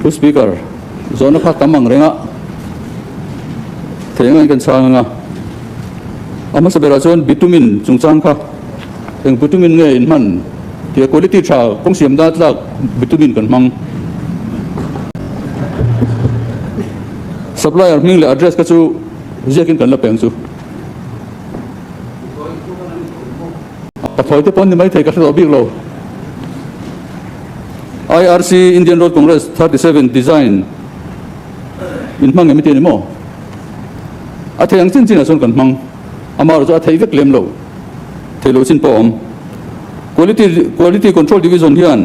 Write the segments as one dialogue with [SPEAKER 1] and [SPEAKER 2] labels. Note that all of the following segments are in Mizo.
[SPEAKER 1] Pu Speaker, zawhna kha tam ang reng a, thei angin kan chhang ang a. A hmasa berah chuan bitumen chungchang kha eng bitumen nge in hman tih a quality tha kawng siam dan tlak bitumen kan hmang. Supplier hming leh address kha chu ziakin kan la peng chu. Pathawi te pawh an ni maithei ka hre tawh bik lo. IRC Indian Road Congress 37 design in hmang em i ti a ni maw? A thei ang chin chinah chuan kan hmang. Amaherawhchu a thei vek lem lo. Thei loh chin pawh a awm. Quality Quality Control Division hian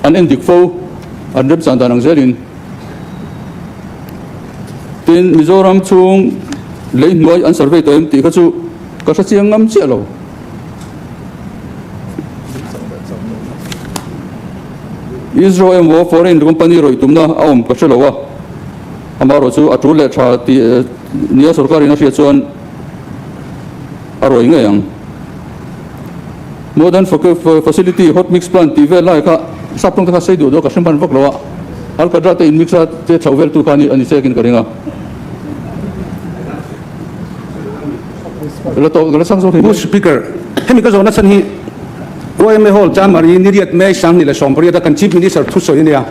[SPEAKER 1] an en dik fo, an remchan dan ang zelin. Tin, Mizoram chhung lei hnuai an survey tawh em tih kha chu ka hre chiang ngam chiah lo. Israel emaw foreign company rawih tumna a awm ka hre lo a, amaherawh chu a tul leh tha tih nia sorkarin a hriat chuan a rawih ngei ang. Modern facility hot mix plant tih vel lai kha sap tawng te kha sei duh duh a ka hre hman vak lo a, Alkadra te in mix a te chhoh vel tu kha a ni chekin ka ring a.
[SPEAKER 2] Pu Speaker, hemi ka zawhna chhan hi YMA Hall Chanmari niriat May 2018 a kan Chief Minister thusawi a nia.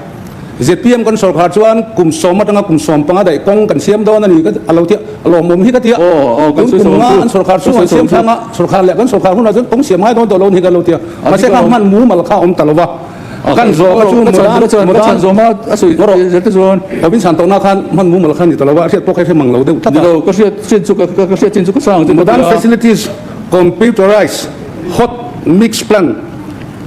[SPEAKER 2] Zpm kan sawrkhar chuan kum sawm atanga kum 15 daih kawng kan siam dawn a ni a lo tia, a lawmawm hi ka tia. Tun kum nga an sawrkhar chhungah an siam thlang a, sawrkhar leh kan sawrkhar hunah chuan kawng siam ngai dawn tawh lo a ni ka lo tia. Mahse kha hman mumal kha a awm ta lo va. Kan zawh kha chu mudan mudan Robin Santona khan hman mumal kha ni ta lo va, a hriat pawh kha i hre mang lo deuh tlat a. Modern facilities, computerized hot mix plant,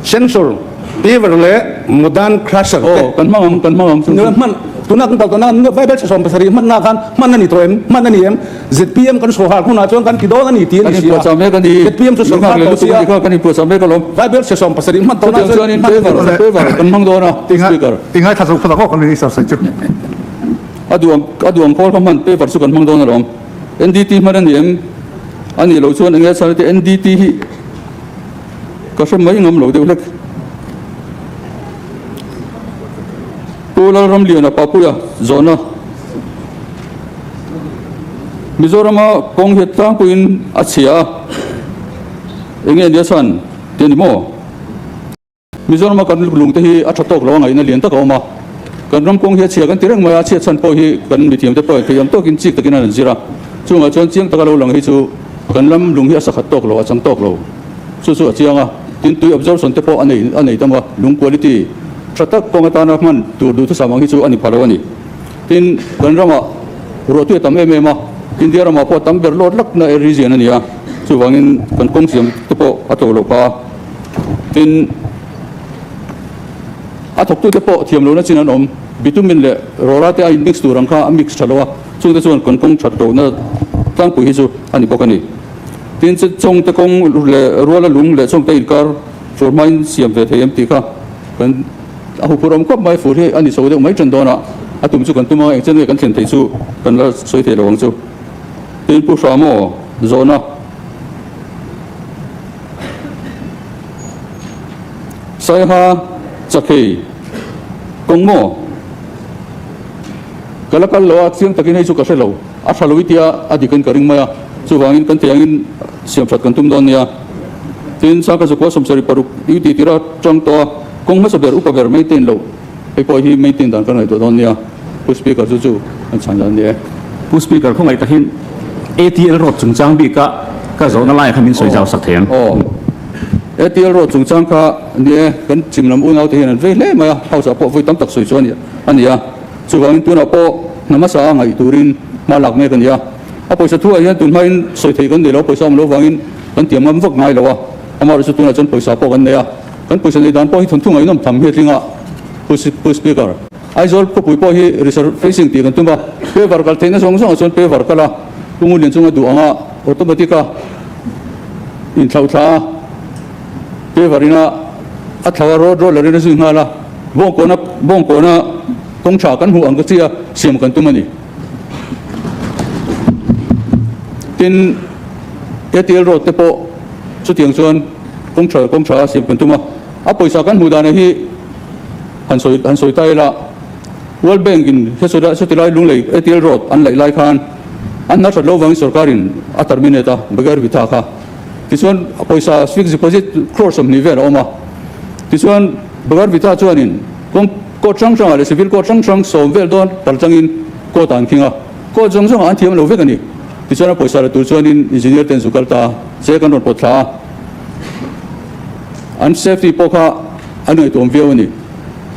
[SPEAKER 2] sensor, paver leh modern crusher te. Hman tuna kan kal tawhna Bible 17 hmanna khan hman a ni tawh em? Hman a ni em? Zpm kan sawrhar hunah chuan kan ti dawn a ni tih a ni si a. Zpm chu sawrhar tawh si a. Bible 17 hman tawhna chuan hman a ni tawh.
[SPEAKER 3] Tingai thla zo phawt ang aw kan minister sawi chu.
[SPEAKER 1] A duang a duang khawl kha hman paper chu kan hmang dawn alawm. NDT hman a ni em? A nih loh chuan eng nge chhan te NDT hi ka hre mai ngam lo deuh hlek. Pu Lalramliana Papuia zawhna Mizorama kawng hi tlangpuiin a chhia a, eng nge nia chhan tih a ni maw? Mizorama kan lung te hi a tha tawk lo a ngaihna lian tak a awm a, kan ram kawng hi a chhia kan ti reng mai a, a chhiat chhan pawh hi kan mithiam te pawhin theiam tawkin chik takin an zir a, chungah chuan chiang taka lo lang hi chu kan ram lung hi a sakhat tawk lo, a chang tawk lo. Chu chu a chiang a, tin tui absorption te pawh a nei a nei tam a, lung quality tha tak kawng atana hman tur duhthusam ang hi chu a ni pha lo a ni. Tin, kan ramah ruahtui a tam em em a, India ramah pawh tam ber lawt lakna region a ni a, chuvangin kan kawng siam te pawh a tlo lo phah a. Tin, a thawktute pawh thiam lohna chin an awm, bitumen leh rawra te a in mix tur ang kha a mix tha lo a, chungte chuan kan kawng that lohna tlangpui hi chu a ni bawk a ni. Tin, chawngte kawng leh ruala lung leh chawngte inkar fur hmain siam ve thei em tih kha kan a huphurh awm khawp mai. Fur hi a ni chho deuh mai ṭan dawn a, a tum chu kan tum a, engchen nge kan thlen theih chu kan la sawi thei lo ang chu. Tin, Pu Hramaw zawhna Saiha Chakhei kawng maw? Ka la kal lo a, chiang takin hei chu ka hre lo. A tha lo i tia a dik in ka ring mai a, chuvangin kan thei angin siam that kan tum dawn nia. Tin, Sangka Zakua 76 duty tira tang tawh a, kawng hmasa ber upa ber maintain loh hei pawh hi maintain dan kan ngaihtuah dawn nia. Pu Speaker chu chu kan chhan dan nia.
[SPEAKER 4] Pu Speaker, khawngaih takin ATL road chungchang bika ka zawhna laiah khan min sawi zau sak thei ang.
[SPEAKER 1] Aw, ATL road chungchang kha ni e, kan chim lam unaute hian an vei hle mai a, House ah pawh vawi tam tak sawi chu a ni a. Chuvangin tunah pawh hna hmasa a ngaih turin hma lak mek a ni a. A pawisa thuah hian tun hmain sawi theih kan nei lo, pawisa awm lo vangin kan tiam ngam vak ngai lo a. Amaherawhchu chu tunah chuan pawisa pawh kan nei a. Kan pawisa neih dan pawh hi thawnthu ngaihnawm tham hi a tling a, Pu Speaker. Aizawl khawpui pawh hi resurfacing tih kan tum a, paver kal theihna zawng zawngah chuan paver kal a, Pu Ngunlian chunga duh anga automatic a inthlauhthla a, paver ina a thlau a, road roller in a zui nghal a, bawngkawna bawngkawna kawng tha kan hmuh ang ka chi a, siam kan tum a ni. Tin, ATL road te pawh chutiang chuan kawng tha kawng tha a siam kan tum a, a pawisa kan hmuh danah hi. Han sawi han sawi ta ila, World Bank in heti lai Lunglei ATL Road an laih lai khan an hna that loh vangin sorkarin a terminate a, Bager Vitha kha. Tichuan pawisa fixed deposit crore 20 vel a awm a. Tichuan Bager Vitha chuanin kawng court hrang hrangah leh civil court hrang hrang 10 vel dawn kal tlangin court ah an khing a. Court zawng zawngah an thiam lo vek a ni. Tichuan a pawisa la tur chuanin engineer ten zu kal ta a, che kan rawn pawt thla a. An safety pawh kha an ngaihtuam viau a ni.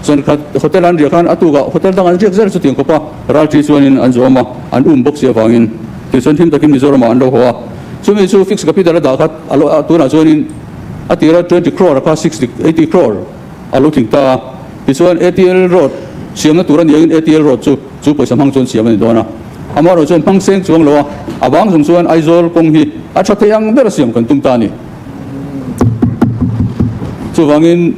[SPEAKER 1] Chuan khat hotel an riah khan a tukah hotel dang an riak zel chutiang khawp a, ralṭi chuanin an zawm a, an um bawk si avangin tichuan him takin Mizoramah an lo haw a. Chumi chu fixed capital a dah khat a lo tunah chuanin a tira 20 crore a kha 60 80 crore a lo tling ta a. Tichuan ATL road siamna tur a ni angin ATL road chu chu pawisa hmang chuan siam a ni dawn a. Amaherawh chuan hmang seng chuang lo a, a vang zawng chuan Aizawl kawng hi a tha thei ang ber a siam kan tum ta a ni. Chuvangin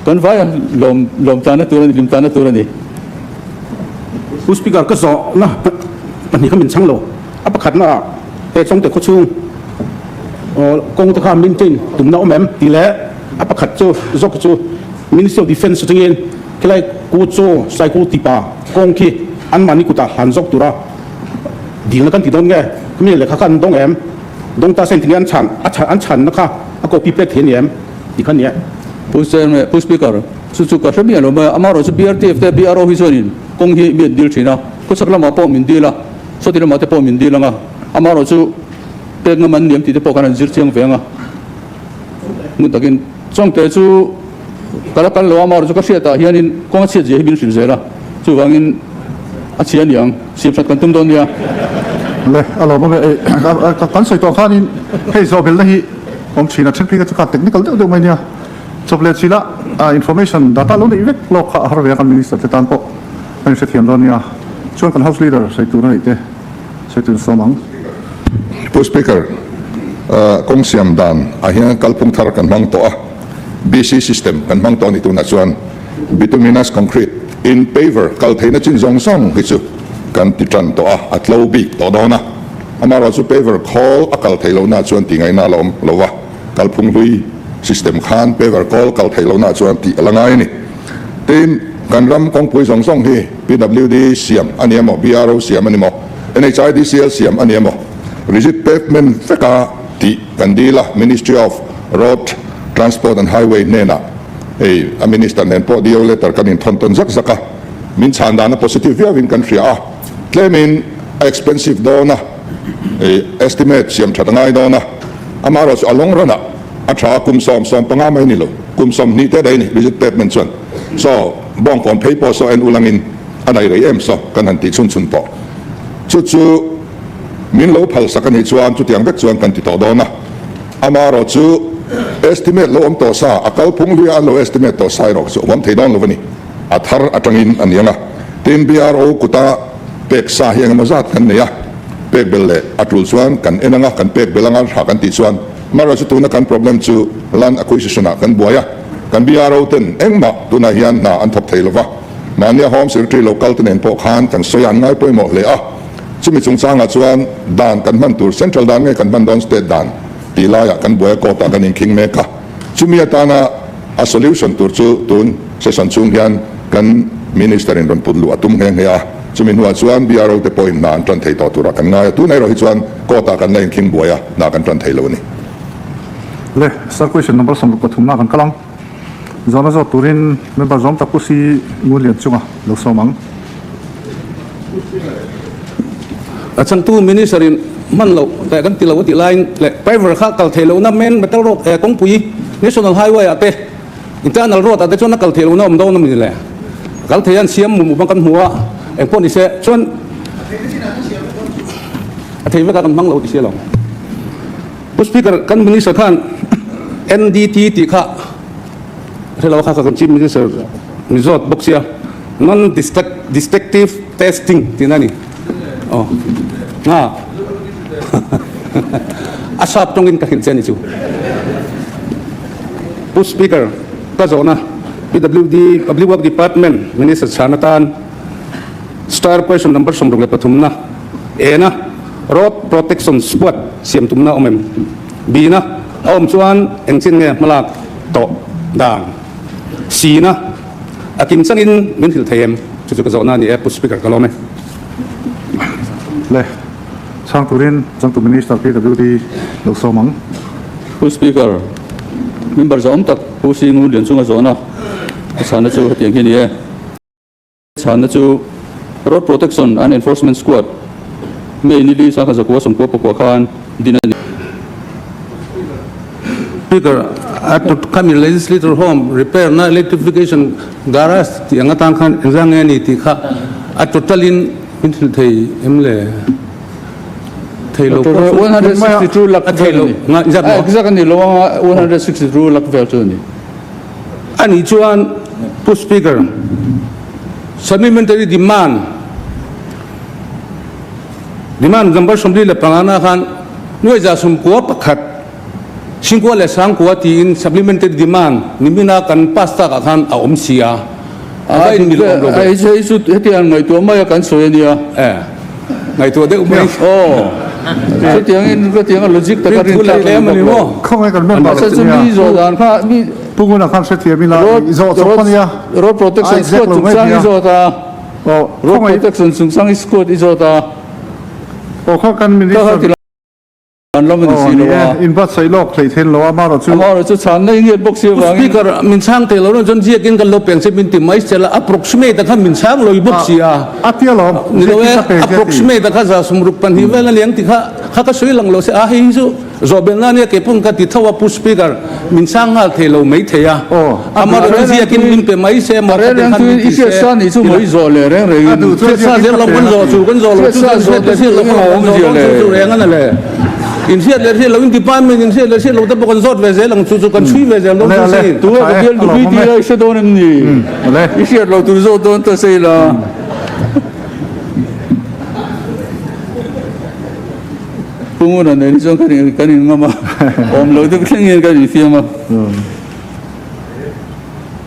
[SPEAKER 1] kan vai a lawm lawm tlana tur a ni, hlim tlana tur a ni.
[SPEAKER 2] Pu Speaker, ka zawhna pahnih kha min chhang lo. A pakhatna ah he Chawngte khawchhung kawng te kha maintain tumna awm em tih leh a pakhat chu zawk chu Ministry of Defence atangin khilai Kuchaw Saikul tipa kawng khi anmahni kutah hlan zawk tura dilna kan ti dawn nge? Khami lehkha kha an dawng em? Dawng ta sen tinge an chhan a chhan an chhanna kha a copy pek thei a ni em tih kha a ni e.
[SPEAKER 1] Pu Chairman, Pu Speaker, chu chu ka hre miah lo mai a, amaherawh chu BRTF te BRO hi chuanin kawng hi mi an dil thin a, khawchhak lamah pawh min dil a, sawti lamah te pawh min dil ang a, amaherawh chu pek ngam an niam tih te pawh khan an zir chiang ve ang a, ngun takin Chawngte chu ka la kal lo a, amaherawh chu ka hriatah hianin kawng a chhiat zia hi min hrilh zel a, chuvangin a chhia a ni ang, siam that kan tum dawn nia.
[SPEAKER 3] Le, a lawm awm e, kan sawi tawh khanin hei zawhbelna hi awm thin a, then phei kha chu kha technical deuh deuh mai nia, chawp leh chila information data lo neih vek lawk kha a har ve a, kan minister te tan pawh kan inhrethiam dawn nia, chuan kan house leader sawi tur a neih te. Sawi tur sawm ang.
[SPEAKER 5] Pu Speaker, kawng siam dan ah hian kalphung thar kan hmang tawh a, BC system kan hmang tawh a ni tunah chuan bituminous concrete in paver kal theihna chin zawng zawng hi chu kan ti tan tawh a, a tlo bik tawh dawn a. Amaherawhchu chu paver khawl a kal theih lohna chuan tih ngaihna a la awm lo va, kalphung hlui system khan paver kawl kal theih lohna chuan tih a la ngai a ni. Tin, kan ram kawngpui zawng zawng hi PWD siam a ni emaw, BRO siam a ni maw, NHIDCL siam a ni emaw, rigid pavement veka tih kan dil a, Ministry of Road Transport and Highway hnenah hei a Minister nen pawh DO letter kan inthawn tawn zak zak a, min chhan dan a positive viauin kan hria a, tlemin a expensive dawn a, estimate siam that a ngai dawn a, amaherawhchu a long run ah A tha a, kum sawm sawm panga mai ni lo, kum 20 te daih a ni rigid pavement chuan. Saw, bawngkawn phei pawh saw en ulangin a daih rei em saw kan han tih chhun chhun tawh. Chu chu min lo phal sak a nih chuan chutiang vek chuan kan ti tawh dawn a. Amaherawh chu estimate lo awm tawh sa, a kalphung hluia an lo estimate tawh sa erawh chu awm thei dawn lo a ni. A thar atangin a ni ang a. Tin, BRO kuta pek sa hi engemaw zat kan nei a, pek bel leh a tul chuan kan en ang a, kan pek bel anga tha kan tih chuan Mara chu tuna kan problem chu land acquisition ah kan buai a, kan BRO ten engmah tunah hian hna an thawk thei lova, mahnia Home Secretary lo kal te nen pawh khan kan sawi a, an ngai pawimawh hle a, chumi chungchangah chuan dan kan hman tur central dan nge kan hman dawn state dan tih laiah kan buai a, court ah kan inkhing mek a, chumi atana a solution tur chu tun session chhung hian kan Minister in rawn put luh a tum nghe nghe a, chumi hnuah chuan BRO te pawhin hna an tan thei tawh turah kan ngai a, tunah erawh hi chuan Court ah kan la inkhing buai a, hna kan tan thei lo a ni.
[SPEAKER 3] Le, Sir question number 63 na kan kal ang. Zawhna zawt turin member zawm tak Pu Si Ngunlian chunga lo sawm ang.
[SPEAKER 2] A changtu Minister in hman loh leh kan ti lo a tih laiin leh driver kha kal theih lohna main metal road kawngpui National Highway ah te Internal road ah te chuan a kal theih lohna awm dawn a ni le. Kal thei an siam mum mum a kan hmu a, engpawh ni se chuan a thei vek a kan hmang lo ti sia lo. Pu Speaker, kan Minister khan NDT tih kha hre lo kha kan Chief Minister mi zawt bawk sia, Non Destructive Testing tihna a ni. Aw nga a sap tawngin ka hrilh che a ni chu. Pu Speaker, ka zawhna PWD, Public Work Department Minister chhan atan Star Question Number 63 na ena Road Protection Squad siam tumna awm em? B na a awm chuan engchin nge hmalak tawh dan? Sina a kim changin min hrilh thei em? Chu chu ka zawhna a ni e, Pu Speaker ka lawm e.
[SPEAKER 3] Le, chhang turin changtu Minister PWD lo sawm ang.
[SPEAKER 1] Pu Speaker, member zawhawm tak Pu Singu Lianchunga zawhna a chhana chu hetiang hi a ni e. Chhanna chu Road Protection and Enforcement Squad May ni li sangha zakua sawmkua pakua khan din a ni.
[SPEAKER 2] Speaker, a tut khami Legislator Home repair na electrification garage tih ang atang khan engzah nge a ni tih kha a total in min hrilh thei em le? Thei lo pawh chu
[SPEAKER 1] 162 lakh
[SPEAKER 2] a thei lo
[SPEAKER 1] vel a ni. Exact a ni lo anga 162 lakh vel chu a ni.
[SPEAKER 2] A nih chuan Pu Speaker, Supplementary Demand, Demand number 45 na khan nuaihza 11, singkua leh sangkua tiin Supplementary Demand nimina kan pass takah khan a awm si a, a va inmil awm lo ve.
[SPEAKER 1] Hei chu hetiang ngaihtuah maia kan sawi a nia.
[SPEAKER 2] E, ngaihtuah deuh mai.
[SPEAKER 1] Aw, chutiangin hetianga logic taka rin tlak a ni bawk lo.
[SPEAKER 3] Khawngaih kan member
[SPEAKER 1] Mahse chu mi zawh dan kha mi.
[SPEAKER 3] Pu Nguna khan hrethiam ila i zawh chawp a nia.
[SPEAKER 1] Road Protection Squad chungchang i zawt a. Road Protection chungchang i squad i zawt a.
[SPEAKER 3] Aw khaw kan Minister.
[SPEAKER 1] An lam a ni si lo a.
[SPEAKER 3] In buatsaih lawk hleih thein lo a, amaherawh chu.
[SPEAKER 1] Amaherawh chu chhanna i ngiat bawk si avangin.
[SPEAKER 2] Speaker, min chhang thei lo reng chuan ziakin kan lo peng che min ti mai sela, approximate a kha min chhang lo i bawk si a.
[SPEAKER 3] A tia lawm,
[SPEAKER 2] Ni lo e,
[SPEAKER 3] ziakin ka pe che a ti.
[SPEAKER 2] approximate a kha za 62 vel a liang ti kha, kha ka sawi lang lo se, a hei hi chu Zawhbelna ania kei pawn ka ti tho a Pu Speaker, min chhang nghal thei lo mai thei a. Amaherawhchu ziakin min pe mai se maw kha te khan min ti se. Hriatsa zel lo kan zawh chu kan zawh lo chu kan hriat leh hriat loh kha kan zawh dawn chu chu reng a na le. In hriat leh hriat loh in department in hriat leh hriat loh te pawh kan zawt ve zel ang chu chu kan chhui ve zel dawn chu sin.
[SPEAKER 1] Tunge ka bial nupui tih lai hre dawn em ni? I hriat loh tur zawt dawn ta sei la. Pu Nguna nen hi chuan kan in kan in ngam a, awm lo deuh thleng hian kan infiam a.